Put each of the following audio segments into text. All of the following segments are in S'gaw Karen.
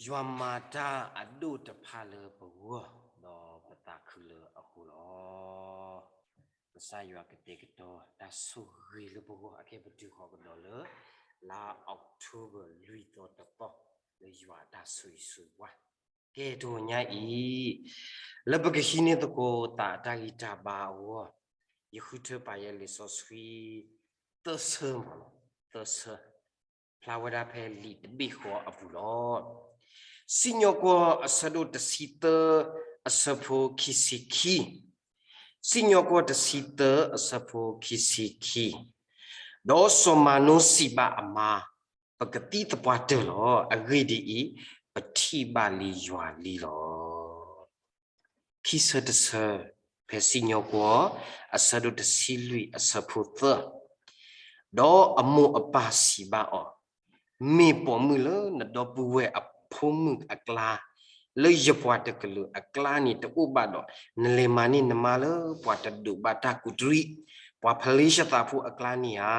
ယွၤမၤတၢ်အဒိၣ်တဖၣ်လၢပဂီၢ်, ဒီးပသးခုလၢအဃိလီၤ. ကစၢ်ယွၤကတဲာ်ကတီၤတၢ်ဆိၣ်ဂ့ၤလၢပဂီၢ် အခဲပတုၤဃီကဒီးလၢ လါအီးကထိဘၢၣ် လွံၢ်သီတသီ လၢယွၤအတၢ်ဆိၣ်ဂ့ၤဆိၣ်ဝါ ကဲတညါအံၤ, လၢပကဟံးန့ၢ်သကိးသးတၢ်ဂံၢ်တၢ်ဘါအဂီၢ်, ယဃုထၢပာ်ယဲလံာ်စီဆှံ သၢဆၢမး, သၢဆၢ, ဖျါဝဲဒၣ်ဖဲလံာ်တဘ့ၣ်ဃီအပူၤလီၤ. စံၣ်ညီၣ်ကွီၢ်အဆၢဒိၣ်တဆံသၢ အဆၢဖိခံဆံခံ, စံၣ်ညီၣ်ကွီၢ်တဆံသၢ အဆၢဖိခံဆံခံ, ဒီးစီၤမၤနိစံးဘၣ်အမါ, ပကသံသပှၢ်တၢၢ်လီၤ. အဂ့ၢ်ဒ်အံၤ, ပထံၣ်ဘၣ်လံယွၤလံလီၤ. ခံဆၢတဆၢ, ဖဲစံၣ်ညီၣ်ကွီၢ် အဆၢဒိၣ်တဆံလွံၢ် အဆၢဖိသၢ, ဒီးအမိၢ်အပၢ်စံးဘၣ်အီၤ, မ့ၢ်ပိာ်မုၣ်လၢနဒီပုၢ်ဝဲၢ်အဖိမုၣ်အကျါ, လၢယပှၤတကလုာ်အကျါန့ၣ်တအိၣ်ဘၣ်ဒီး, နလဲၤမၤန့ၢ်နမါလၢပှၤတဒိးဘၣ်တၢ်ကူးတရံး, ပှၤဖလ့ၡသးဖိအကျါန့ၣ်ဧါ.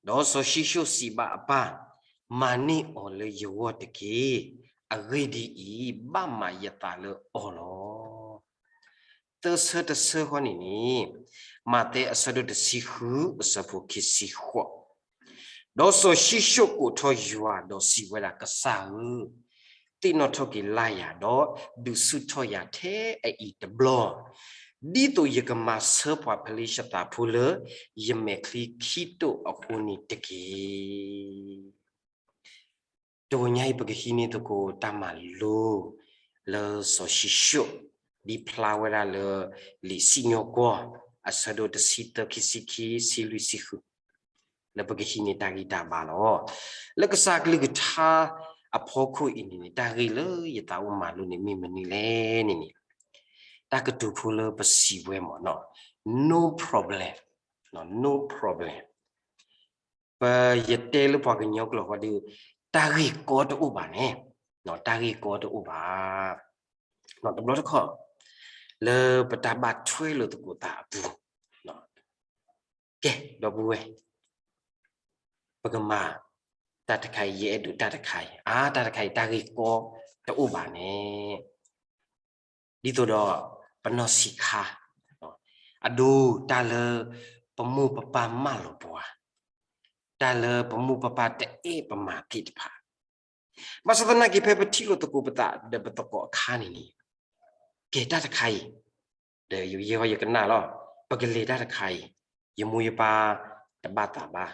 ဒီးစီၤၡံၣ်ၡိၣ်စံးဘၣ်အပၢ်, မၤန့ၢ်အီၤလၢယဂီၢ်တက့ၢ်. အဂ့ၢ်ဒ်အံၤ, ဘၣ်မၤယသးလၢအီၤလီၤ. သၢဆၢတဆၢဃီန့ၣ်န့ၣ်, မးသဲအဆၢဒိၣ်တဆံဃု အဆၢဖိခံဆံဃိး, ဒီးစီၤၡံၣ်ၡိၣ်ကိးထီၣ်ယွၤဒီးစံးဝဲဒၣ်, ကစၢ်ဧၢ, သ့ၣ်နီၣ်ထီၣ်က့ၤလၢ်ယၤ, ဒီးဒုးဆူၣ်ထီၣ်ယၤထဲအအံၤတဘျီ, ဒ်သိးယကမၤဆၢပှၤဖလ့ၡသးဖိလၢယမဲာ်ချံခံတိာ်အဃိန့ၣ်တက့ၢ်. တနံၤညါအံၤ ပကဟံးန့ၢ်သကိးတၢ်မၤလိ လၢစီၤၡံၣ်ၡိၣ် ဒ်ဖျါဝဲဒၣ်လၢ လံာ်စံၣ်ညီၣ်ကွီၢ် အဆၢဒိၣ်တဆံသၢ ခံဆံခံ ဆံလွံၢ် ဆံဃု လၢပကဟံးန့ၢ်တၢ်ဂံၢ်တၢ်ဘါလီၤ. လၢကစၢ်ကလုၢ်ကထါအဖီခိၣ်အံၤန့ၣ်န့ၣ် တၢ်ဂ့ၢ်လၢယသးအိၣ်မၤလိန့ၣ်မ့ၢ်မနုၤလဲၣ်န့ၣ်န့ၣ်, တၢ်ကတိၤဖိလၢပစံးဝဲမ့ၢ်နီၤ, no problem, no problem. ပယတဲလၢပှၤကညီကျိာ်ဃီဒီး တၢ်ဂ့ၢ်ကီတအိၣ်ဘၣ်န့ၣ်, တၢ်ဂ့ၢ်ကီတအိၣ်ဘၣ်. တဘျီတခီၣ် လၢပတၢ်ဘၣ်ထွဲလိာ်သကိးသးအပူၤ, ကဲ ဒီပုၢ်ဝဲၢ်, ပကမၤတၢ်တခါအံၤ ယအဲၣ်ဒိးတၢ်တခါအံၤ, အါ တၢ်တခါအံၤ တၢ်ဂ့ၢ်ကီတအိၣ်ဘၣ်န့ၣ် ဒ်သိးဒီး ပနီၢ်ဆံးခါ, အဒိ တၢ်လၢပမိၢ်ပပၢ်မၢလီၤပှၤ, တၢ်လၢပမိၢ်ပပၢ်တအဲၣ်ပမၤသ့ၣ်တဖၣ်, ဘၣ်ဆၣ်သနာ်က့ ဖဲပထံၣ်လိာ်သကိးပသးဒီးပသကိးအခါန့ၣ်န့ၣ်, ကဲတၢ်တခါအံၤ, ဒီးယဲဃီယကနၣ်လီၤ, ပကလဲၤတၢ်တခါအံၤ, ယမိၢ်ယပၢ်တဘၣ်သးဘၣ်,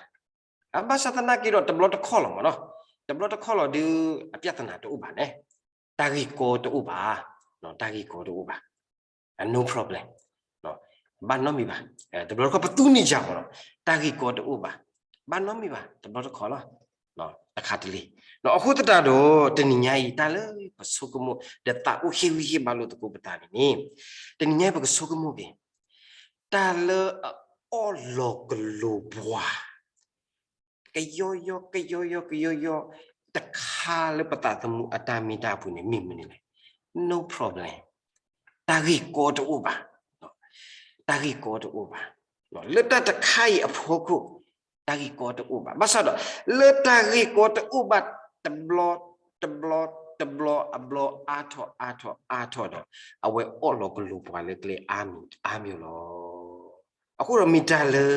အဘၣ်ဆၣ်သနာ်က့ဒီး တဘျီတခီၣ်လီၤမ့ၢ်နီၤ, တဘျီတခီၣ်လီၤဒုး အပြဿနာတအိၣ်ဘၣ်န့ၣ်, တၢ်ဂ့ၢ်ကီတအိၣ်ဘၣ်, တၢ်ဂ့ၢ်ကီတအိၣ်ဘၣ်, no problem, ဘၣ်နီတမံၤဘၣ်, တဘျီတခီၣ်ပသူန့ၢ်ယၤမ့ၢ်နီၤ, တၢ်ဂ့ၢ်ကီတအိၣ်ဘၣ်, ဘၣ်နီတမံၤဘၣ်, တဘျီတခီၣ်လီၤ, တခါတလံၤ, အဃိသတးဒီး တနံၤညါအံၤ တၢ်လၢပဆိကမိၣ် ဒီးသးအိၣ်ဟ့ၣ်ဂံၢ်ဟ့ၣ်ဘါလိာ်သကိးပသးန့ၣ်န့ၣ်, တနံၤညါအံၤ ပကဆိကမိၣ်က့ၤ တၢ်လၢအအီၣ်လီၤကလိၤပှၤ ကယီယီ ကယီယီ ကယီယီ တခါလၢပသးသမူအတၢ်မ့ၢ်တၢ်ပူၤန့ၣ် မ့ၢ်မနုၤလဲၣ်, no problem, တၢ်ဂ့ၢ်ကီတအိၣ်ဘၣ်, တၢ်ဂ့ၢ်ကီတအိၣ်ဘၣ်, လၢတၢ်တခါအံၤအဖီခိၣ် တၢ်ဂ့ၢ်ကီတအိၣ်ဘၣ်, ဘၣ်ဆၣ်ဒီး လၢတၢ်ဂ့ၢ်ကီတအိၣ်ဘၣ် တဘျီ တဘျီ တဘျီ အဘျီအါထီၣ်အါထီၣ်အါထီၣ်ဒီး အဝဲအီၣ်လီၤကလိၤပှၤလၢကျဲအါမံၤအါမံၤလီၤ. အဃိဒီးမ့ၢ်တၢ်လၢ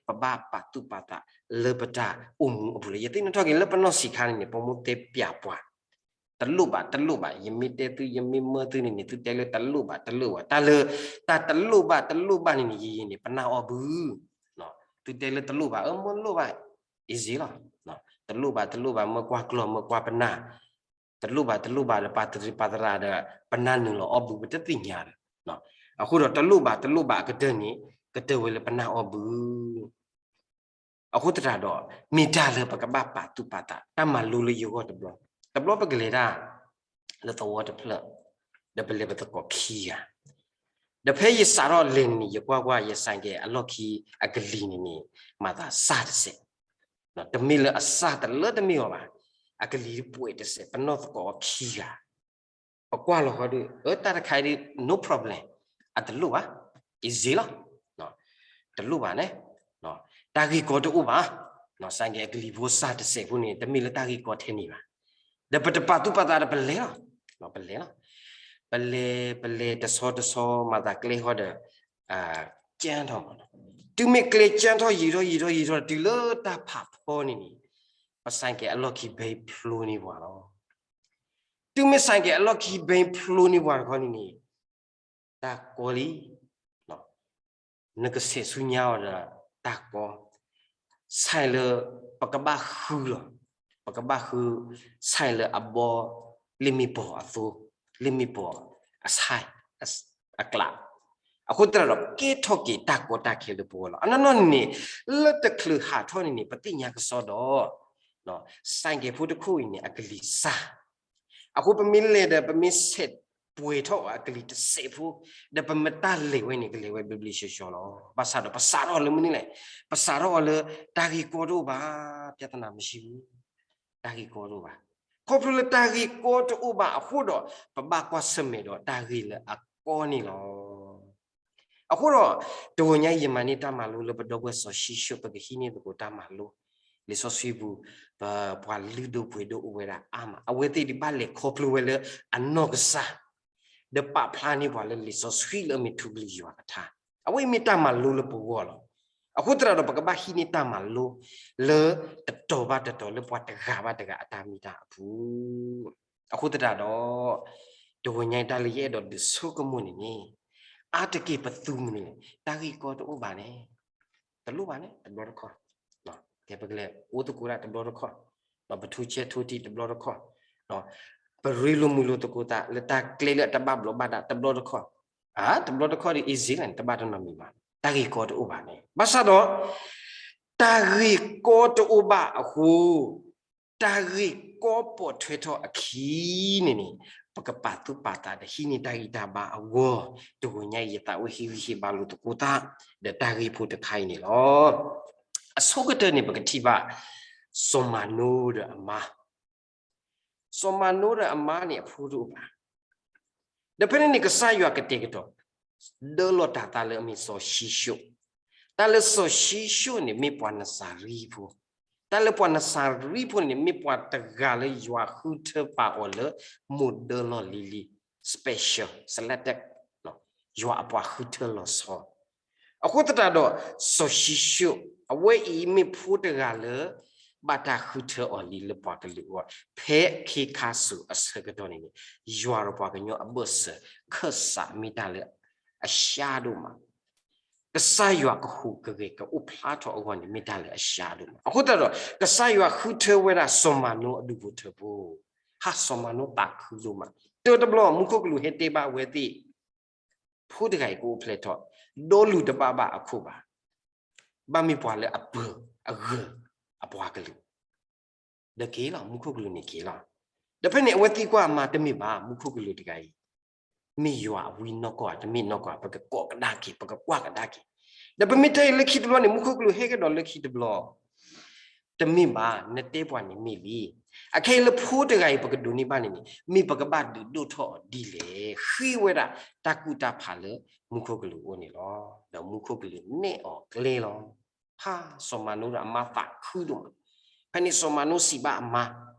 ပဘၣ်ပာ်သူၣ်ပာ်သးလၢပတၢ်အိၣ်မူအပူၤလီၤ. ယသ့ၣ်နီၣ်ထီၣ်က့ၤလၢပနီၢ်ဆံးခါန့ၣ်န့ၣ် ပိာ်မုၣ်တဲပျးပှၤ တလိၣ်ဘၣ် တလိၣ်ဘၣ်, ယမ့ၢ်တဲသု ယမ့ၢ်မၢသုန့ၣ်န့ၣ် သုတဲလၢတလိၣ်ဘၣ် တလိၣ်ဘၣ်, တၢ်လၢ တၢ်တလိၣ်ဘၣ် တလိၣ်ဘၣ်န့ၣ်န့ၣ် ယယံၤန့ၣ် ပနၢ်အီၣ်ဘု, သုတဲလၢတလိၣ်ဘၣ် အၢ မ့ၢ်လိၣ်ဘၣ် easy လီၤ. တလိၣ်ဘၣ် တလိၣ်ဘၣ် မၢကွၢ်ကျီၢ် မၢကွၢ်ပနၢ်, တလိၣ်ဘၣ် တလိၣ်ဘၣ်ဒီး ပာ်တရံးပာ်သရၣ်ဒီး ပနၢ်နုာ်လီၤအီၣ်ဘု ပတသ့ၣ်ညါဒီး, အဃိဒီးတလိၣ်ဘၣ် တလိၣ်ဘၣ်အကတၢၢ်န့ၣ် ကတၢၢ်ဝဲလၢပနၢ်အီၣ်ဘု အဃိသတးဒီး မ့ၢ်တၢ်လၢပကဘၣ်ပာ်သူၣ်ပာ်သး တၢ်မၤလိလၢယဂီၢ်တဘျီ, တဘျီပကလဲၤတၢ် လၢသဝီတဖျၢၣ်, ဒီးပလဲၤပသကိးခံဂၤ, ဒီးဖဲယစးထီၣ်လဲၤန့ၣ်န့ၣ် ယကွၢ်ကွၢ် ယဆိုင်ကယ်အလီၢ်ခံအကလံၤန့ၣ်န့ၣ် မၤသးစၢ်တစဲး, တမ့ၢ်လၢအစၢ်တလၢတမ့ၢ်အီၤဘၣ်, အကလံၤပှဲၤတစဲး, ပနီၢ်သကိးခံဂၤ ပကွၢ်လီၤဃီဒီး အၢ တၢ်တခါအံၤဒုး no problem, အတလိၣ်ဘၣ်, easy လီၤ, တလိၣ်ဘၣ်န့ၣ်, တၢ်ဂ့ၢ်ကီတအိၣ်ဘၣ်, ဆိုင်ကယ်အကလံၤဖိစၢ်တစဲးဖိန့ၣ် တမ့ၢ်လၢတၢ်ဂ့ၢ်ကီထဲန့ၣ်ဘၣ်, ဒီးပတပာ်သူၣ်ပာ်သးဒီးပလဲၤလီၤ, ပလဲၤလီၤ, ပလဲၤ ပလဲၤတဆီတဆီ မၤသးကျဲဟီဒီး ကၠၢထီၣ်, တုၤမ့ၢ်ကျဲကၠၢထီၣ်ယံာ်ထီၣ်ယံာ်ထီၣ်ယံာ်ထီၣ် တုၤလၢတၢ်ဖးဖီန့ၣ်န့ၣ် ပဆိုင်ကယ်အလီၢ်ခံဘဲဖျိန့ၢ်ပှၤလီၤ. တုၤမ့ၢ်ဆိုင်ကယ်အလီၢ်ခံဘဲဖျိန့ၢ်ပှၤတခီန့ၣ်န့ၣ် တၢ်ကီလံ, နကဆဲးဆူညါအီၤဒီးတၢ်ကီ, ဆိုင်လၢပကဘၣ်ဃုလီၤ, ပကဘၣ်ဃု ဆိုင်လၢအဘီ လ့ၣ်မ့ၢ်ပိာ်အသိ, လ့ၣ်မ့ၢ်ပိာ်အဆိုင် အကျး, အဃိသတးဒီး ကဲထီၣ်က့ၤတၢ်ကီတၢ်ခဲလၢပဂီၢ်လီၤ. အနီၢ်နီၢ်န့ၣ် လၢတချုးဟးထီၣ်န့ၣ်န့ၣ် ပသ့ၣ်ညါကစီဒီး ဆိုင်ကယ်ဖိတခိၣ်အံၤန့ၣ် အကလံၤစၢ် အဃိပမ့ၢ်လဲၤဒီး ပမ့ၢ်ဆဲးပှဲၤထီၣ်အကလံၤတစဲးဖိ ဒီးပမ့ၢ်တၢ်လဲၤဝဲန့ၣ် ကလဲၤဝဲဘျ့ဘျ့ဆှီဆှီလီၤ. ဘၣ်ဆၣ်ဒီးပစးထီၣ်လၢမနုၤလဲၣ်, ပစးထီၣ်အီၤလၢတၢ်ဂ့ၢ်ကီတအိၣ်ဘၣ်, ပြဿနာမရှိဘူး, တၢ်ဂ့ၢ်ကီတအိၣ်ဘၣ်. ခီဖျိလၢတၢ်ဂ့ၢ်ကီတအိၣ်ဘၣ်အဃိဒီး ပဘၣ်ကွၢ်ဆၢၣ်မဲာ်ဒီးတၢ်ဂ့ၢ်လၢအကီန့ၣ်လီၤ. အဃိဒီး တဂီၤညါအံၤ ယမၤန့ၢ်တၢ်မၤလိလၢပဒီပုၢ်ဝဲၢ် စီၤၡံၣ်ၡိၣ် ပကဟံးန့ၢ်သကိးတၢ်မၤလိ, လံာ်စီဆှံပူၤ ပပှၤလုၢ်ဒိၣ်ပှ့ၤဒိၣ်အိၣ်ဝဲဒၣ်အါမး, အဝဲသ့ၣ်ဒ်ဘၣ်လဲၤခီဖျိဝဲလၢအနီၢ်ကစၢ် ဒီးပာ်ဖျါန့ၢ်ပှၤလၢလံာ်စီဆှံလၢအမ့ၢ်ထူကလံၤယွၤကထါ, အဝဲအံၤမ့ၢ်တၢ်မၤလိလၢပဂီၢ်လီၤ. အဃိသတးဒီး ပကဘၣ်ဟံးန့ၢ်တၢ်မၤလိ လၢတတီၤဘၣ်တတီၤလၢပှၤတဂၤဘၣ်တဂၤအတၢ်မ့ၢ်တၢ်အပူၤ, အဃိသတးဒီး တဂီၤညါအံၤတၢ်လၢယအဲၣ်ဒိးဒုးဆိကမိၣ်န့ၣ်န့ၣ်, အါတက့ၢ်ပသူမနုၤလဲၣ်, တၢ်ဂ့ၢ်ကီတအိၣ်ဘၣ်န့ၣ်, တလိၣ်ဘၣ်န့ၣ် တဘျီတခီၣ်, ကဲပကလဲၤအိၣ်သကိးဒၣ်တဘျီတခီၣ်, ပထူကဲထူထံးတဘျီတခီၣ်, ပရ့လိာ်မုာ်လိာ်သကိးသးလၢတၢ်ကျဲလၢအတဘၣ်ဘျီးဘၣ်ဒါတဘျီတခီၣ်, တဘျီတခီၣ်ဒီး easy လၢန့ၣ် တဘၣ်တနီတမံၤဘၣ်, တၢ်ဂ့ၢ်ကီတအိၣ်ဘၣ်န့ၣ်, ဘၣ်ဆၣ်ဒီး တၢ်ဂ့ၢ်ကီတအိၣ်ဘၣ်အဃိ တၢ်ဂ့ၢ်ကီပိာ်ထွဲထီၣ်အခံန့ၣ်န့ၣ်, ပကပာ်သူၣ်ပာ်သးဒီးဟံးန့ၢ်တၢ်ဂံၢ်တၢ်ဘါအဂီၢ်, တဂီၤညါအံၤ ယသးအိၣ်ဟ့ၣ်ဂံၢ်ဟ့ၣ်ဘါလိာ်သကိးသး ဒီးတၢ်ဂ့ၢ်ဖိတခါအံၤန့ၣ်လီၤ. အဆိကတၢၢ်န့ၣ် ပကထံၣ်ဘၣ် စီၤမၤနိဒီးအမါ စီၤမၤနိဒီးအမါန့ၣ် အဖိတအိၣ်ဘၣ်. ဒီးဖဲန့ၣ်န့ၣ် ကစၢ်ယွၤကတဲာ်ကတီၤ ဒၢလီၤတၢ်သးလၢအမ့ၢ်စီၤၡံၣ်ၡိၣ်, တၢ်လၢစီၤၡံၣ်ၡိၣ်န့ၣ် မ့ၢ်ပှၤနစၤရံဖိ, တၢ်လၢပှၤနစၤရံဖိန့ၣ် မ့ၢ်ပှၤတဂၤလၢယွၤဃုထၢပာ်အီၤလၢ မိၢ်ဒၢလီၢ်လံၤလံၤ special selected, ယွၤအပှၤဃုထၢလီၤဆီ အဃိသတးဒီး စီၤၡံၣ်ၡိၣ် အဝဲအံၤမ့ၢ်ဖိတဂၤလၢ ဘၣ်တၢ်ဃုထၢအီၤလံလၢပှၤကလုာ်အဂီၢ်, ဖဲခ့ခါစိၤအဆၢကတီၢ်န့ၣ်န့ၣ် ယွၤဒီးပှၤကညီအဘၢၣ်စၢၤ ခၢၣ်စးမ့ၢ်တၢ်လၢအရှါဒိၣ်မး, ကစၢ်ယွၤကဟူးကဂဲၤကအိၣ်ဖျါထီၣ်အဂီၢ်န့ၣ် မ့ၢ်တၢ်လၢအရှါဒိၣ်မး. အဃိသတးဒီး ကစၢ်ယွၤဃုထၢဝဲဒၣ်စီၤမၤနိအဒူၣ်ဖိထၢဖိ, ဟး စီၤမၤနိသးခုဒိၣ်မး. တၢ်တဘျီ မူခိၣ်ကလူးဟဲတဲဘၣ်အဝဲသ့ၣ် ဖိတဂၤအံၤကအိၣ်ဖျဲၣ်ထီၣ်, ဒီလူၤတဘၣ်ဘၣ်အခိၣ်ဘၣ်, ဘၣ်မ့ၢ်ပှၤလၢအပၢၤအဂၢၤအပှၤကလုာ်, ဒီးက့ၤလီၤ မူခိၣ်ကလူးန့ၣ်က့ၤလီၤ. ဒီးဖဲန့ၣ် အဝဲသံကွၢ်အမါ တမ့ၢ်ဘၣ် မူခိၣ်ကလူးတဂၤအံၤ, မ့ၢ်ယွၤအဝံနီၢ်ကီၢ်ဧါ တမ့ၢ်နီၢ်ကီၢ်ဧါ ပကကိးကဒါက့ၤ ပကကွၢ်ကဒါက့ၤ. ဒီးပမ့ၢ်တဲအံၤလၢခံတဘျီန့ၣ် မူခိၣ်ကလူးဟဲကဒီးလၢခံတဘျီ တမ့ၢ်ဘၣ် နတဲပှၤန့ၣ်မ့ၢ်လံ. အခဲအံၤလၢဖိတဂၤအံၤ ပကဒိးန့ၢ်ဘၣ်န့ၣ်န့ၣ် မ့ၢ်ပကဘၣ်ဒုးဒိၣ်ထီၣ်အီၤဒ်လဲၣ်. ဃ့ဝဲဒၣ်တၢ်ကူၣ်တၢ်ဖးလၢမူခိၣ်ကလူးအအိၣ်န့ၣ်လီၤ. ဒီးမူခိၣ်ကလူးနဲၣ်အီၤကျဲလီၤ. ဟါ စီၤမၤနိဒီးအမါသးခုဒိၣ်မး. ဖဲန့ၣ်စီၤမၤနိစံးဘၣ်အမါ,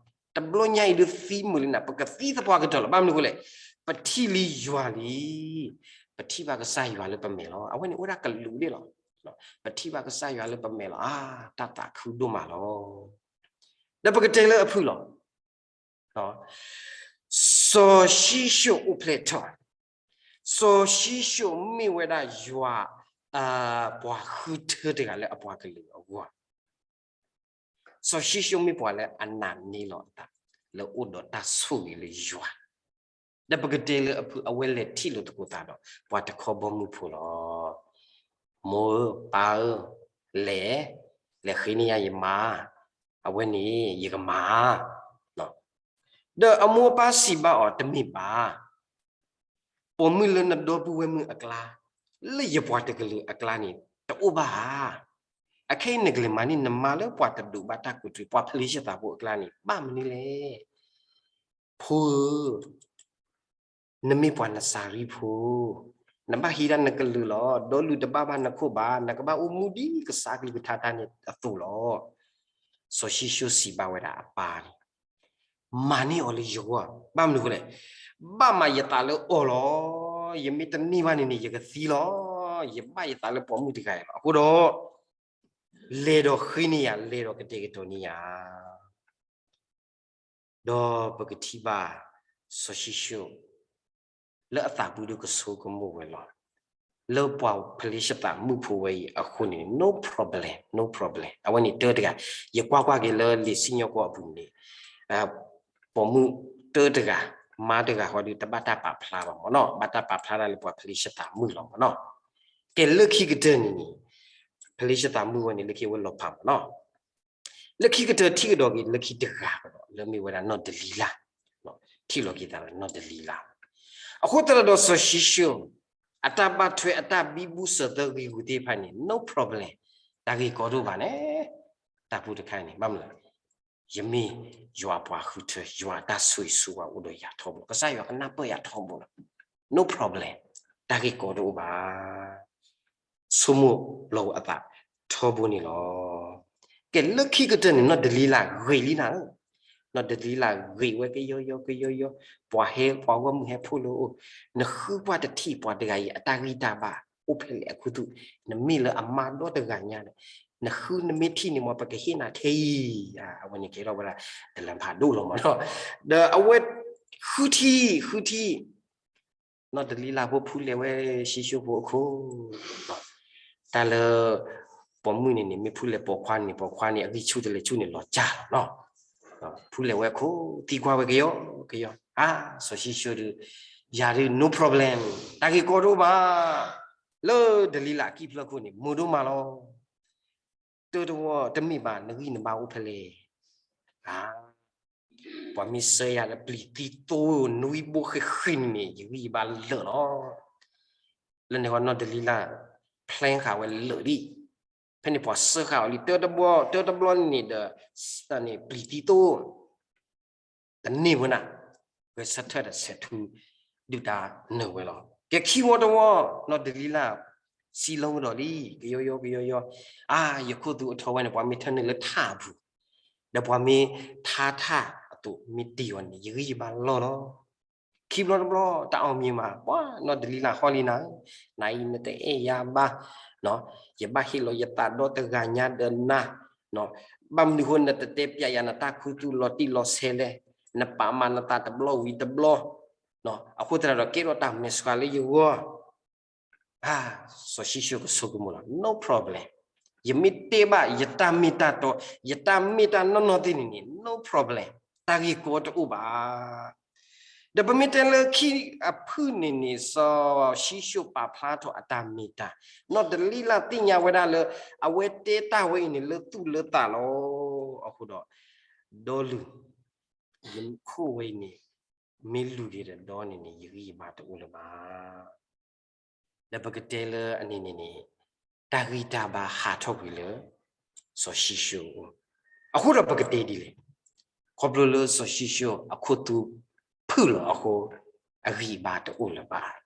တဘျီညါအံၤဒုးသံမုာ်လံနၤ, ပကသံသပှၢ်ကတၢၢ်လီၤ. ဘၣ်မနုၤအဃိလဲၣ်, ပထံၣ်လံယွၤလံ. ပထံၣ်ဘၣ်ကစၢ်ယွၤလၢပမဲာ်လီၤ. အဝဲန့ၣ်အိၣ်ဒၣ်ကလူးဒၣ်လီၤ. ပထံၣ်ဘၣ်ကစၢ်ယွၤလၢပမဲာ်လီၤ. အါ တၢ်သးခုဒိၣ်မးလီၤ. ဒီးပကတဲလၢအဖုၣ်လီၤ. စီၤၡံၣ်ၡိၣ်အိၣ်ဖျဲၣ်ထီၣ်, စီၤၡံၣ်ၡိၣ်မ့ၢ်ဝဲဒၣ်ယွၤ ပှၤဃုထၢတဂၤလၢအပှၤကလုာ်အဂီၢ်, စီၤၡံၣ်ၡိၣ်မ့ၢ်ပှၤလၢအနာ်န့ၢ်လီၤအသး လၢအိၣ်ဒီးတၢ်ဆိၣ်ဂ့ၤလၢယွၤ, ဒီးပကတဲလၢအဖုၣ် အဝဲလဲၤထံၣ်လိာ်သကိးသးဒီး ပှၤတခီဘီမုၢ်ဖိလီၤ. မိၢ်ဧၢ ပၢ်ဧၢ, လဲၤ, လဲၤဃ့န့ၢ်ယၤယမါ, အဝဲန့ၣ် ယကမၤ ဒီးအမိၢ်အပၢ်စံးဘၣ်အီၤ တမ့ၢ်ဘၣ်, ပိာ်မုၣ်လၢနဒီပုၢ်ဝဲၢ်မုၣ်အကျါ, လၢယပှၤတကလုာ်အကျါန့ၣ် တအိၣ်ဘၣ်ဧါ. အခဲအံၤနကလဲၤမၤန့ၢ်နမါလၢပှၤတဒိးဘၣ်တၢ်ကူးတရံး ပှၤဖလ့ၡသးဖိအကျါန့ၣ် ဘၣ်မနုၤလဲၣ်. ဖိဧၢ နမ့ၢ်ပှၤနစၤရံဖိ, နဘၣ်ဟံးဒၣ်နကလုာ်လီၤ. ဒီလူၤတဘၣ်ဘၣ်နခိၣ်ဘၣ်, နကဘၣ်အိၣ်မူဒ်ကစၢ်အကလုၢ်ကထါတၢ်န့ၣ်အသိးလီၤ. စီၤၡံၣ်ၡိၣ်စံးဘၣ်ဝဲဒၣ်အပၢ်န့ၣ်, မၤန့ၢ်အီၤလၢယဂီၢ်, ဘၣ်မနုၤအဃိလဲၣ်, ဘၣ်မၤယသးလၢအီၤလီၤ. ယမ့ၢ်တန့ၢ်ဘၣ်န့ၣ်န့ၣ် ယကသံလီၤ. ယဘၣ်ယသးလၢပိာ်မုၣ်တဂၤအံၤလီၤ. အဃိဒီး လဲၤဒီးဃ့န့ၢ်ယၤ, လဲၤဒီးကတဲာ်ကတီၤန့ၢ်ယၤ. ဒီးပကထံၣ်ဘၣ်စီၤၡံၣ်ၡိၣ် လၢအသးပူၤဒုကဆိကမိၣ်ဝဲလီၤ. လၢပှၤဖလ့ၡသးမုၣ်ဖိဝဲအံၤအဃိန့ၣ် no problem, no problem. အဝဲန့ၣ်တၢတဂၤ, ယကွၢ်ကွၢ်က့ၤလၢလံာ်စံၣ်ညီၣ်ကွီၢ်အပူၤန့ၣ် ပိာ်မုၣ်တၢတဂၤ, မါတဂၤဃီဒီး တဘၣ်တၢ်ပာ်ဖျါဘၣ်မ့ၢ်နီၤ, ဘၣ်တၢ်ပာ်ဖျါဒၣ်လၢပှၤဖလ့ၡသးမုၣ်လီၤမ့ၢ်နီၤ. ကဲလၢခံကတၢၢ်န့ၣ်န့ၣ် ဖလ့ၡသးမုၣ်ဝဲန့ၣ် လၢခံဝဲလီၤဖးမ့ၢ်နီၤ. လၢခံကတၢၢ်ထံၣ်ကဒီးက့ၤလၢခံတဂၤကဒီး လၢမ့ၢ်ဝဲဒၣ်နီၢ်ဒလံလၤ, ထံၣ်လီၤက့ၤသးလၢနီၢ်ဒလံလၤ. အဃိသတးဒီးစီၤၡံၣ်ၡိၣ် အတၢ်ဘၣ်ထွဲအတၢ်ဘံဘူစၢၤသၢဂ့ၤဂူၤသ့ၣ်တဖၣ်န့ၣ် no problem, တၢ်ဂ့ၢ်ကီတအိၣ်ဘၣ်န့ၣ်, တၢ်ပူတခါန့ၣ် ဘၣ်မနုၤလဲၣ်, ယမ့ၢ်ယွၤအပှၤဃုထၢ, ယွၤအတၢ်ဆိၣ်ဂ့ၤဆိၣ်ဝါအိၣ်ဒီးယၤထီဘိလီၤ, ကစၢ်ယွၤကနၢ်ပၢၢ်ယၤထီဘိလီၤ. No problem, တၢ်ဂ့ၢ်ကီတအိၣ်ဘၣ်. ဆိကမိၣ်လီၤဝဲအသးထီဘိန့ၣ်လီၤ. ကဲလၢခံကတၢၢ်န့ၣ် နီၢ်ဒလံလၤဂ့ၤလံနၤဧၢ, နီၢ်ဒလံလၤဂ့ၤဝဲကယီယီကယီယီ, ပှၤဟဲပှၤဂီၢ်မုၢ်ဟဲဖှိၣ်လၢအအိၣ်, နဃုကွၢ်တထံၣ်ပှၤတဂၤအံၤ အတၢ်ဂံၢ်တၢ်ဘါအိၣ်ဖဲလဲၣ်အခူသူၣ်, နမ့ၢ်လၢအမါဒီတဂၤညါဒီး နဃုနမ့ၢ်ထံၣ်န့ၣ်မ့ၢ် ပကဟ့ၣ်နၤထဲအံၤ, အဝဲန့ၣ်ကဲထီၣ်ဝဲဒၣ် တလၢဖးဒိၣ်လီၤမ့ၢ်နီၤ, ဒီးအဝဲဃုထံၣ်ဃုထံၣ် နီၢ်ဒလံလၤဖိဖူလဲၤဝဲၡံၣ်ၡိၣ်ဖိအခိၣ်, တၢ်လၢ ပိာ်မုၣ်န့ၣ်န့ၣ် မ့ၢ်ဖူလဲၤပိာ်ခွါန့ၣ် ပိာ်ခွါန့ၣ် အဂံၢ်ဆူၣ်တလဲၤဆူၣ်န့ၣ် လီၤကၢ်လီၤနီၤ, ဖူလဲၤဝဲအခိၣ် သံကွၢ်ဝဲကယီကယီ, အါ စီၤၡံၣ်ၡိၣ်ဒီး ယၤဒုး no problem, တၢ်ဂ့ၢ်ကီတအိၣ်ဘၣ်, လၢဒလံလၤအကံၢ်ဖျၢၣ်ခိၣ်န့ၣ် မုာ်ဒိၣ်မးလီၤ. တၢတဝီတမ့ၢ်ဘၣ် နဂံၢ်နဘါအိၣ်ဖဲလဲၣ်, အါ ပှၤမ့ၢ်စၢယၤဒီးပျံၤသံသိ နွံဘိဃ့ဃ့န့ၣ် ယဂံၢ်ယဘါလၢာ်လီၤ. လၢန့ၣ်ဃီနီၢ်ဒလံလၤ plan ဃာ်ဝဲလၢာ်လံ, ဖဲန့ၣ်ပှၤစၢဃာ်အီၤလံ တၢတဘျီ တၢတဘျီန့ၣ်ဒီး န့ၣ်ပျံၤသံသိ တန့ၢ်ဝဲနၤ, ဂဲၤဆၢထၢၣ်ဒီးဆဲးထူ ဒုၣ်ဒါနၢၤဝဲလီၤ. ကဲခံဝီတဝီ နီၢ်ဒလံလၤ စံးလီၤကဒီးလံ ကယီယီကယီယီ, အါ ယခိၣ်သူအထီဝဲန့ၣ် ပှၤမ့ၢ်ထၢနုာ်လၢထၣ်အပူၤ, ဒီးပှၤမ့ၢ်ထါထၣ်အသိးမ့ၢ်တ့ၢ်အီၤန့ၣ် ယဂံၢ်ယဘါလီၢ်လီၤ. ခံဘျီတဘျီ တၢ်အီၣ်မံၤမး ပှၤနီၢ်ဒလံလၤဟီလံနၤ, နအံၤနတအဲၣ်ယၤဘၣ်, ယဘၣ်ဟ့ၣ်လီၤယသးဒီတဂၤညါဒီးနၤ, ဘၣ်မနုၤဃိနတတဲပျးယၤနတၢ်ခူသူၣ်လီၤတံၢ်လီၤဆဲးလဲၣ်, နပာ်မၤနသးတဘျီဝံၤတဘျီ, အဃိသတးဒီးကဲထီၣ်တၢ်မဲာ်ဆှးလၢယဂီၢ် အါ စီၤၡံၣ်ၡိၣ်ကဆိကမိၣ်လီၤ no problem, ယမ့ၢ်တဲဘၣ် ယတၢ်မ့ၢ်တၢ်တီ ယတၢ်မ့ၢ်တၢ်နီၢ်နီၢ်သ့ၣ်န့ၣ်န့ၣ် no problem, တၢ်ဂ့ၢ်ကီတအိၣ်ဘၣ်. ဒီးပမ့ၢ်တဲလၢခံအဖုၣ်န့ၣ်န့ၣ် စီၤၡံၣ်ၡိၣ်ပာ်ဖျါထီၣ်အတၢ်မ့ၢ်တၢ်, နီၢ်ဒလံလၤသ့ၣ်ညါဝဲဒၣ်လၢ အဝဲတဲတၢ်ဝဲအံၤန့ၣ် လၢသူၣ်လၢသးလီၤ. အဃိဒီး ဒီလူၤ ယခိၣ်ဝဲအံၤန့ၣ် မ့ၢ်လူၤက့ၤဒီးဒီန့ၣ်န့ၣ် ယဂံၢ်ယဘါတအိၣ်လၢၤဘၣ်. ဒီးပကတဲလၢအန့ၣ်န့ၣ်န့ၣ် တၢ်ဂံၢ်တၢ်ဘါဟးထီၣ်ကွံာ်လၢ စီၤၡံၣ်ၡိၣ်အအိၣ်, အဃိဒီးပကတဲဒ်လဲၣ်, ခီဖျိလၢစီၤၡံၣ်ၡိၣ်အခိၣ်သူဖုၣ်လီၤအဃိ အဂံၢ်အဘါတအိၣ်လၢၤဘၣ်.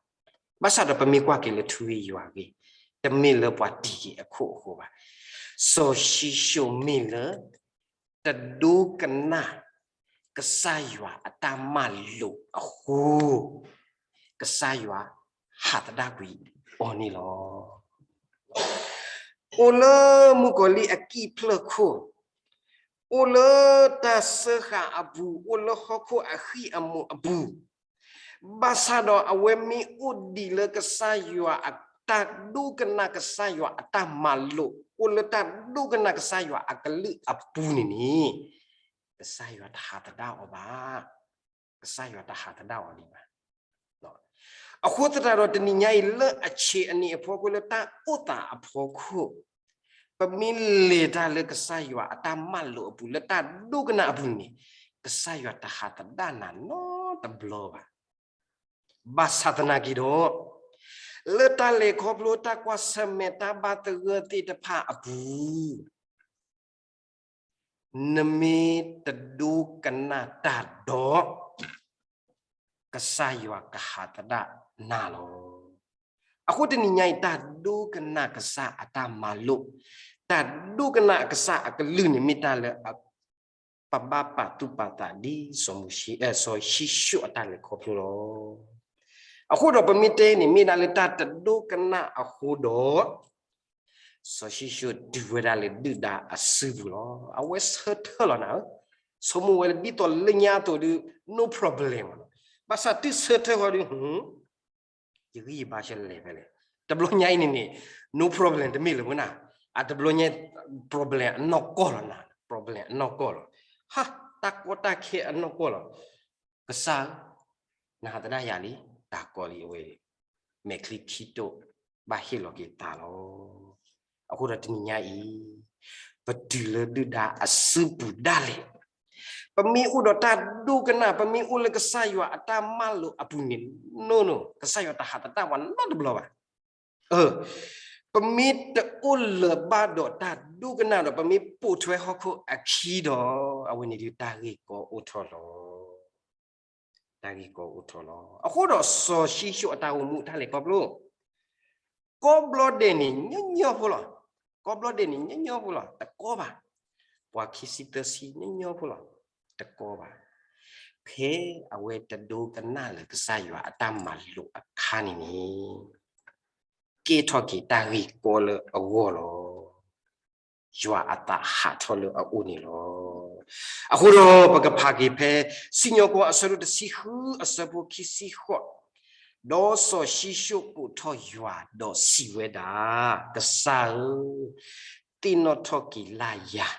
ဘၣ်ဆၣ်ဒီးပမ့ၢ်ကွၢ်က့ၤလၢထူဂ့ၢ်ယွၤဂ့ၢ်, တမ့ၢ်လၢပှၤတံၤက့ၤအခိၣ်အဃိဘၣ်. စီၤၡံၣ်ၡိၣ်မ့ၢ်လၢ တဒိကနၣ် ကစၢ်ယွၤအတၢ်မၤလိာ်အဃိ, ကစၢ်ယွၤဟးသဒၣ်ကွံာ်အီၤန့ၣ်လီၤ. အိၣ်လၢမုၣ်ကီၤလံၢ်အကံၢ်ဖျၢၣ်ခိၣ်, အိၣ်လၢတၢ်စၢဃာ်အပူၤ, အိၣ်လၢဟီၣ်ခိၣ်အဃံၢ်အမူးအပူၤ, ဘၣ်ဆၣ်ဒီးအဝဲမ့ၢ်အိၣ်ဒံးလၢကစၢ်ယွၤအတၢ်ဒိကနၣ် ကစၢ်ယွၤအတၢ်မၤလိာ်, အိၣ်လၢတၢ်ဒိကနၣ်ကစၢ်ယွၤအကလုၢ်အပူၤန့ၣ်န့ၣ်, ကစၢ်ယွၤတဟးသဒၣ်အီၤဘၣ်. ကစၢ်ယွၤတဟးသဒၣ်အီၤဒံးဘၣ်. အဃိသတးဒီးတနံၤညါအံၤလၢအဆံးအနံၤအဖီခိၣ် လၢတၢ်အိၣ်သးအဖီခိၣ်, ပမ့ၢ်လဲၤတၢ်လၢကစၢ်ယွၤအတၢ်မၤလိာ်အပူၤ လၢတၢ်ဒိကနၣ်အပူၤန့ၣ်, ကစၢ်ယွၤတဟးသဒၣ်နၤနီတဘျီဘၣ်. ဘၣ်ဆၣ်သနာ်က့ဒီး, လၢတၢ်လဲၤခီဖျိတၢ်ကွၢ်ဆၢၣ်မဲာ်တၢ်ဘါသဂၢၢ်သ့ၣ်တဖၣ်အပူၤ နမ့ၢ်တဒိကနၣ်တၢ်ဒီး, ကစၢ်ယွၤကဟးသဒၣ်နၤလီၤ. အဃိတနံၤညါအံၤ တၢ်ဒိကနၣ်ကစၢ်အတၢ်မၤလိာ်, တၢ်ဒိကနၣ်ကစၢ်အကလုၢ်န့ၣ် မ့ၢ်တၢ်လၢအ ပဘၣ်ပာ်သူၣ်ပာ်သးဒ်စီၤမိၤၡ့, စီၤၡံၣ်ၡိၣ်အတၢ်လဲၤခီဖျိလီၤ. အဃိဒီးပမ့ၢ်တဲန့ၣ် မ့ၢ်ဒၣ်လၢတၢ်တဒိကနၣ်အဃိဒီး စီၤၡံၣ်ၡိၣ်တုၤဝဲဒၣ်လၢဒုၣ်ဒါအစုပူၤလီၤ. အဝဲဆၢထၢၣ်လီၤနၤဧၢ, ဆိကမိၣ်ဝဲလၢဒ်သိးလၢညါအသိးဒီး no problem မးလီၤ. ဘၣ်ဆၣ်တုၤဆၢထၢၣ်ဃီဒီး ယဂံၢ်ယဘါဆဲလဲၤဖဲလဲၣ်. တဘျီညါအံၤန့ၣ်န့ၣ် no problem တမ့ၢ်လၢၤဝဲနၤ, အတဘျီညါ problem အနီၢ်ကီၢ်လီၤနၤ, problem အနီၢ်ကီၢ်လီၤ. ဟါ, တၢ်ကီတၢ်ခဲအနီၢ်ကီၢ်လီၤ. ကစၢ်ဧၢ, နဟးသဒၣ်ယၤလံ, တၢ်ကီလံအဝဲ, မဲာ်ချံခံတိာ် ဘၣ်ဟ့ၣ်လီၤက့ၤသးလီၤ. အဃိဒီးတနံၤညါအံၤ ပတုၤလၢဒုၣ်ဒါအစုပူၤဒၣ်လဲာ်, ပမ့ၢ်အိၣ်ဒီးတၢ်ဒိကနၣ်, ပမ့ၢ်အိၣ်လၢကစၢ်ယွၤအတၢ်မၤလိာ်အပူၤန့ၣ်, no no, ကစၢ်ယွၤတဟးသဒၣ်ပှၤနီတဘျီဘၣ်. ပမ့ၢ်တအိၣ်လၢၤဘၣ်ဒီးတၢ်ဒိကနၣ်ဒီး ပမ့ၢ်ပိာ်ထွဲဟီၣ်ခိၣ်အခံဒီး အဝဲန့ၣ်ဒုးတၢ်ဂ့ၢ်ကီအိၣ်ထီၣ်လီၤ. တၢ်ဂ့ၢ်ကီအိၣ်ထီၣ်လီၤ. အဃိဒီးစီၤၡံၣ်ၡိၣ်အတၢ်အိၣ်မူအတၢ်လဲၤခီဖျိ ကိးဘျီဒဲးန့ၣ် ညီညီဖိလီၤ. ကိးဘျီဒဲးန့ၣ် ညီညီဖိလီၤ, တကီဘၣ်. ပှၤခံဆံသၢဆံ ညီညီဖိလီၤ, တကီဘၣ်. ဖဲအဝဲတဒိကနၣ်လၢကစၢ်ယွၤအတၢ်မၤလိာ်အခါန့ၣ်န့ၣ် ကဲထီၣ်က့ၤတၢ်ဂ့ၢ်ကီလၢအဂီၢ်လီၤ. ယွၤအသးဟးထီၣ်လၢအအိၣ်န့ၣ်လီၤ. အဃိဒီးပကဖးက့ၤဖဲ စံၣ်ညီၣ်ကွီၢ်အဆၢဒိၣ်တဆံဃုအဆၢဖိခံဆံဃိး, ဒီးစီၤၡံၣ်ၡိၣ်ကိးထီၣ်ယွၤဒီးစံးဝဲဒၣ်, ကစၢ်ဧၢ, သ့ၣ်နီၣ်ထီၣ်က့ၤလၢ်ယၤ,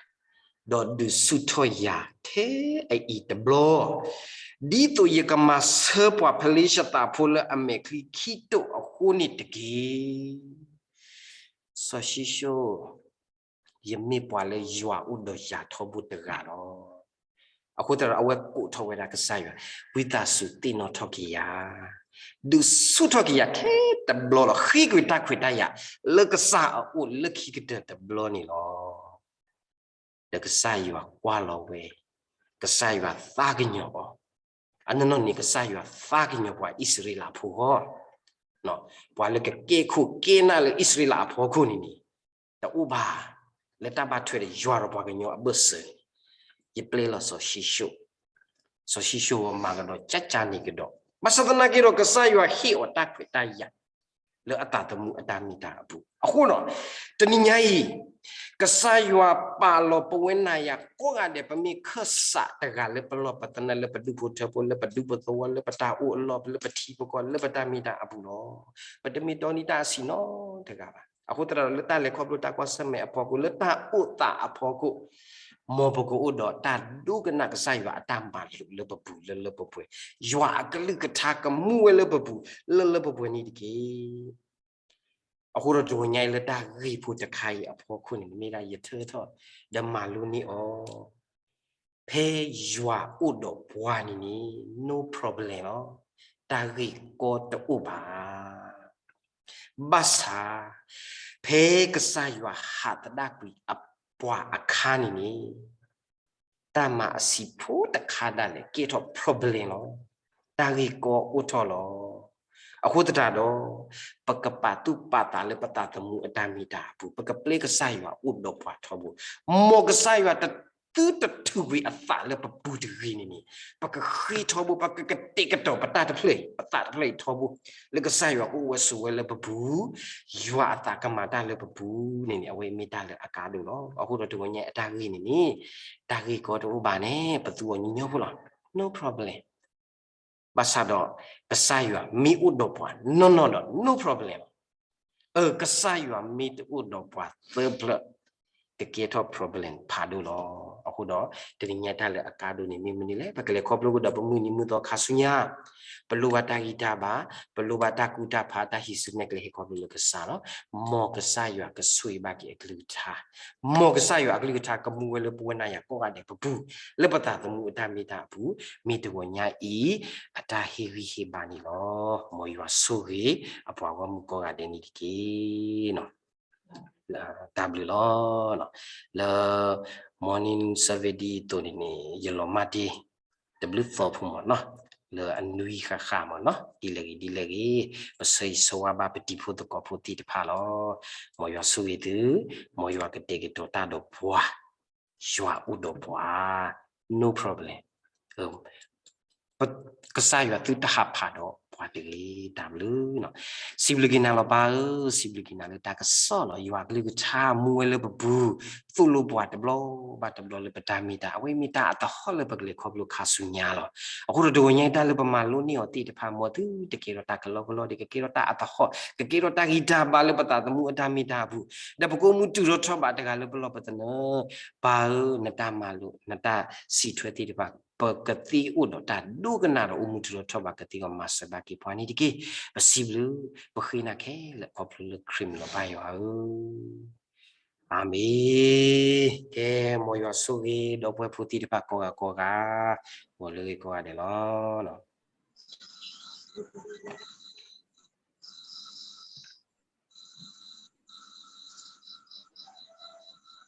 ဒီးဒုးဆူၣ်ထီၣ်ယၤထဲအအံၤတဘျီ, ဒ်သိးယကမၤဆၢပှၤဖလ့ၡသးဖိလၢအမဲာ်ချံခံတိာ်အဃိန့ၣ်တက့ၢ်. စီၤၡံၣ်ၡိၣ်, ယမ့ၢ်ပှၤလၢယွၤအိၣ်ဒီးယၤထီဘိတဂၤလီၤ. အဃိသတးဒီးအဝဲကိးထီၣ်ဝဲဒၣ်ကစၢ်ယွၤ, ဝံသးစူၤသ့ၣ်နီၣ်ထီၣ်က့ၤယၤ, ဒုးဆူၣ်ထီၣ်က့ၤယၤထဲတဘျီလီၤ. ဃ့ကွံာ်တၢ်ခွဲးတၢ်ယာ်လၢကစၢ်အအိၣ်လၢခံကတၢၢ်တဘျီန့ၣ်လီၤ. ဒီးကစၢ်ယွၤကွၢ်လီၤဝဲ, ကစၢ်ယွၤသးကညီၤအီၤ, အနီၢ်နီၢ်န့ၣ် ကစၢ်ယွၤသးကညီၤပှၤအံၣ်စရ့လးဖိဂီၢ်, ပှၤလၢကကဲခိၣ်ကဲနၢ်လၢအံၣ်စရ့လးအဖီခိၣ်န့ၣ်န့ၣ်, တအိၣ်ဘၣ်, လၢတၢ်ဘၣ်ထွဲဒီးယွၤဒီးပှၤကညီအဘၢၣ်စၢၤန့ၣ်, ယပျဲလီၤစီၤၡံၣ်ၡိၣ်, စီၤၡံၣ်ၡိၣ်မၤကဒီးကၠၢ်ကၠၢ်န့ၣ်ကဒီး, ဘၣ်ဆၣ်သနာ်က့ဒီး ကစၢ်ယွၤဟ့ၣ်အီၤတၢ်ခွဲးတၢ်ယာ် လၢအသးသမူအတၢ်မ့ၢ်တၢ်အပူၤ. အဃိဒီး တနံၤညါအံၤ ကစၢ်ယွၤပာ်လီၤပဝဲနၤယၤကိးဂၤဒဲး ပမ့ၢ်ခၢၣ်စးတဂၤလၢပလီၢ်ပသနၢၣ် လၢပဒူၣ်ဖိထၢဖိ လၢပဒူၣ်ပသဝီ လၢပတၢ်အိၣ်အလီၢ် လၢပထံပကီၢ် လၢပတၢ်မ့ၢ်တၢ်အပူၤလီၤ. ပတမ့ၢ်တီန့ၢ်တၢ်အဆံးနီတဂၤဘၣ်. အဃိသတးဒီး လၢတၢ်လဲၤခီဖျိတၢ်ကွၢ်ဆၢၣ်မဲာ်အဖီခိၣ် လၢတၢ်အိၣ်သးအဖီခိၣ် မ်ပကအိၣ်ဒီးတၢ်ဒိကနၣ်ကစၢ်ယွၤအတၢ်မၤလိာ်လၢပပူၤလၢလၢပှဲၤပှဲၤ, ယွၤအကလုၢ်ကထါကမူဝဲလၢပပူၤလၢလၢပှဲၤပှဲၤန့ၣ်တက့ၢ်. အဃိဒီးတဂီၤညါအံၤ လၢတၢ်ဂ့ၢ်ဖိတခါအံၤအဖီခိၣ်န့ၣ် မ့ၢ်ဒၣ်ယထၢထီၣ် ဒီးမၤလိန့ၢ်အီၤ, ဖဲယွၤအိၣ်ဒီးပှၤန့ၣ်န့ၣ် no problem လီၤ. တၢ်ဂ့ၢ်ကီတအိၣ်ဘၣ်. ဘၣ်ဆၣ် ဖဲကစၢ်ယွၤဟးသဒၣ်ကွံာ်အပှၤအခါန့ၣ်န့ၣ် တၢ်မၤအဆံးဖိတခါဒၣ်လဲာ် ကဲထီၣ် problem လီၤ. တၢ်ဂ့ၢ်ကီအိၣ်ထီၣ်လီၤ. အဃိသတးဒီး ပကပာ်သူၣ်ပာ်သးလၢပသးသမူအတၢ်မ့ၢ်တၢ်အပူၤ, ပကပျဲကစၢ်ယွၤအိၣ်ဒီးပှၤထီဘိ, မ်ကစၢ်ယွၤတသုတထုးကွံာ်အသးလၢပပူၤတဂ့ၤန့ၣ်န့ၣ်, ပကဃ့ထီဘိ ပကကတဲာ်ကတီၤပတၢ်တဖျၢၣ်အံၤ, ပသးတဖျၢၣ်အံၤထီဘိ, လၢကစၢ်ယွၤကအိၣ်ဝဲဆိးဝဲလၢပပူၤ, ယွၤအသးကမၤတၢ်လၢပပူၤန့ၣ်န့ၣ် အဝဲမ့ၢ်တၢ်လၢအကါဒိၣ်လီၤ. အဃိဒီးတဂီၤညါအတၢ်ဂ့ၢ်န့ၣ်န့ၣ် တၢ်ဂ့ၢ်ကီတအိၣ်ဘၣ်န့ၣ် ပသူအီၤညီညီဖိလီၤ. No problem. ဘၣ်ဆၣ်ဒီး ကစၢ်ယွၤမ့ၢ်အိၣ်ဒီးပှၤနီၢ်နီၢ်ဒီး no problem လီၤ. အၢ ကစၢ်ယွၤမ့ၢ်တအိၣ်ဒီးပှၤသၢဖျၢၣ် ကကဲထီၣ် problem ဖးဒိၣ်လီၤ. အဃိဒီး တနံၤညါတၢ်လၢအကါဒိၣ်န့ၣ် မ့ၢ်မနုၤလဲၣ်, ပကလဲၤခီဖျိကဒီးပမုၢ်နံၤမုၢ်သီခါဆူညါ, ပလိၣ်ဘၣ်တၢ်ဂံၢ်တၢ်ဘါ, ပလိၣ်ဘၣ်တၢ်ကူၣ်တၢ်ဖး တၢ်ဟံးစုနဲၣ်ကျဲဟ့ၣ်ခီဖျိလၢကစၢ်လီၤ. မ်ကစၢ်ယွၤကဆိၣ်ဂ့ၤဘၣ်က့ၤအကလုၢ်ကထါ, မ်ကစၢ်ယွၤအကလုၢ်ကထါကမူဝဲလၢပဝဲနၤယၤကိးဂၤဒဲးပပူၤ, လၢပသးသမူအတၢ်မ့ၢ်တၢ်အပူၤ, မ့ၢ်တဂီၤညါအံၤ အတၢ်ဟ့ၣ်ဂံၢ်ဟ့ၣ်ဘါန့ၣ်လီၤ. မ်ယွၤဆိၣ်ဂ့ၤအပှၤဂီၢ်မုၢ်ကိးဂၤဒဲးန့ၣ်တက့ၢ်. တၢ်ဘျုးလီၤ. လၢ morning service ဒ်အသိးန့ၣ်န့ၣ် ယလီၤမၢ်တ့ၢ် တဘျုးသီဖိမ့ၢ်နီၤ, လၢအနွံဃၣ်ဃၣ်မ့ၢ်နီၤ, ဒ်လဲၣ်ဂ့ၤဒ်လဲၣ်ဂ့ၤ, ပဆၢဂ့ၤဆၢဝါဘၣ်ပတံၤဖိသကိးဖိသ့ၣ်တဖၣ်လီၤ. မ်ယွၤဆိၣ်ဂ့ၤသု, မ်ယွၤကတဲာ်ကတီၤတၢ်ဒီးပှၤ, ယွၤအိၣ်ဒီးပှၤ no problem. ကစၢ်ယွၤသုတဟးဖးဒီးပှၤတဂ့ၤ, တၢ်ဘျုးနီၤ. စံးဘျုးက့ၤနၤလီၤပၢ်ဧၢ, စံးဘျုးက့ၤနၤလၢတၢ်ကစီၣ်လီၤ. ယွၤအကလုၢ်ကထါမူဝဲလၢပပူၤ, သိၣ်လိပှၤတဘျီဘၣ်တဘျီလၢပတၢ်မ့ၢ်တၢ်, အဝဲမ့ၢ်တၢ်အသဟီၣ်လၢပကလဲၤခီဖျိခါဆူညါလီၤ. အဃိဒီးတဂီၤညါအံၤတၢ်လၢပမၤလိန့ၢ်အီၤသ့ၣ်တဖၣ် မ်သုတကဲထီၣ်တၢ်ကလီကလီဒီး ကကဲထီၣ်တၢ်အသဟီၣ်, ကကဲထီၣ်တၢ်ဂံၢ်တၢ်ဘါလၢပသးသမူအတၢ်မ့ၢ်တၢ်အပူၤ, ဒီးပကအိၣ်မူတုၤထီၣ်ထီၣ်ဘးတဂၤလၢပလီၢ်ပသနၢၣ်, ပၢ်ဧၢ, နတၢ်မၤလိာ် နတၢ်စံးထွဲသ့ၣ်တဖၣ် ပကသ့အိၣ်ဒီးတၢ်ဒိကနၣ်ဒီးအိၣ်မူတုၤထီၣ်ထီၣ်ဘးကသ့အဂီၢ် မၤစၢၤဘၣ်က့ၤပှၤန့ၣ်တက့ၢ်. ပစံးဘျုး, ပဃ့နၤခဲလၢာ်ခီဖျိလၢခရံာ်မံၤလီၤပၢ်ယွၤဧၢ, အၤမ့ၣ်. ကဲ, မ်ယွၤဆိၣ်ဂ့ၤဒီပုၢ်ဝဲၢ်ဖိသ့ၣ်တဖၣ်ကိးဂၤကိးဂၤ, ဂီၤလၢဂ့ၤကိးဂၤဒဲးလီၤ.